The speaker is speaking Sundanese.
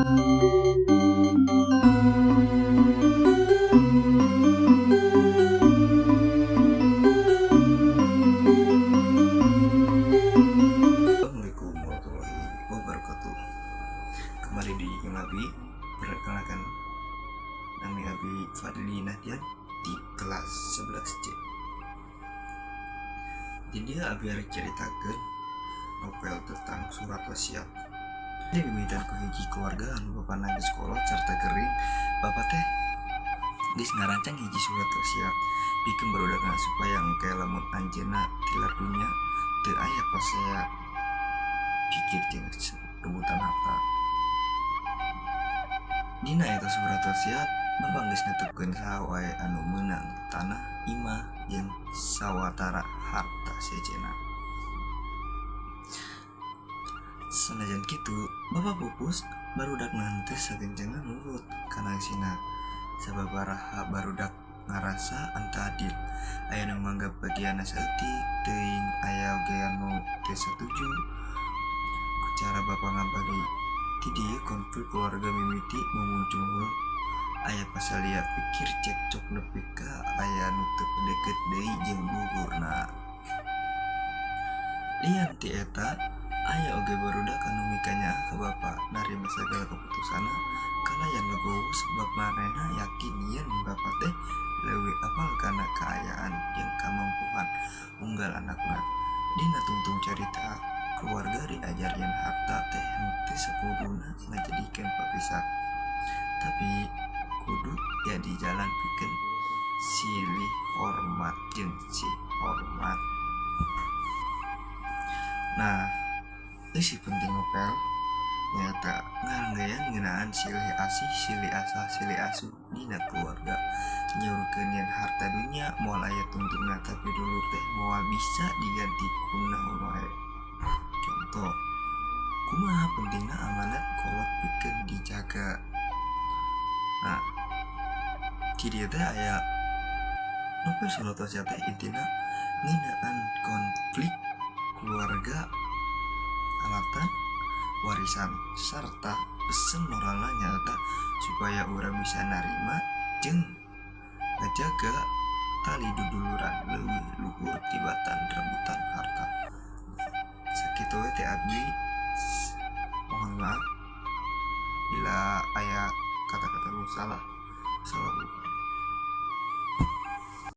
Assalamualaikum warahmatullahi wabarakatuh. Kembali di Abi, perkenalkan, nami Abi Fadli Nahdian di kelas 11C. Jadi Abi harus ceritakan novel tentang surat wasiat. Ini dimimitian ku hiji keluarga anu bapana geus kolot serta gering. Bapak teh geus ngarancang hiji surat wasiat pikeun barudakna supaya engke lamun anjeunna tilar dunya teu aya pasea pikir jeung rebutan harta. Dina eta surat wasiat, bapak geus netepkeun saha wae anu meunang tanah, imah, jeung sawatara harta sejenna. Sanajan kitu, bapak pupus, barudakna henteu sagenceuna nurut kana eusina. Sababaraha barudak ngarasa henteu adil. Aya nu nganggap bagianna saeutik teuing, aya oge anu teu satuju ku cara bapa ngabagi. Ti dieu konflik keluarga mimiti mumuncul. Aya pasalia pikir cekcok nepi ka aya nu teu deukeut deui jeung dulurna. Lian ti eta, aya oge barudak anu mikanyaah ka bapa, narima sagala keputusanna kalayan legowo sebab manehna yakin yen bapa teh leuwih apal kana kaayaan jeung kamampuan unggal anakna. Dina tungtung carita, keluarga diajar yen harta teh henteu sakuduna ngajadikeun papisah, tapi kudu jadi jalan pikeun silih hormat jeung sih hormat. Nah, eusi penting novel nyaeta ngaranggayan ngeunaan silih asih, silih asah, silih asuh dina keluarga. Nyaurkeun yen harta dunya moal aya tungtungna, tapi dulur teh moal bisa diganti ku naon wae. Contoh, kumaha pentingna amanat kolot pikeun dijaga. Nah, di dieu teh aya novel surat wasiat teh intina ngeunaan konflik keluarga alatan warisan serta pesen moralna nyaeta supaya urang bisa narima jeung ngajaga tali duduluran leuwih luhur tibatan rebutan harta. Sakitu we teh abdi, mohon maaf bila aya kata-kata nu salah.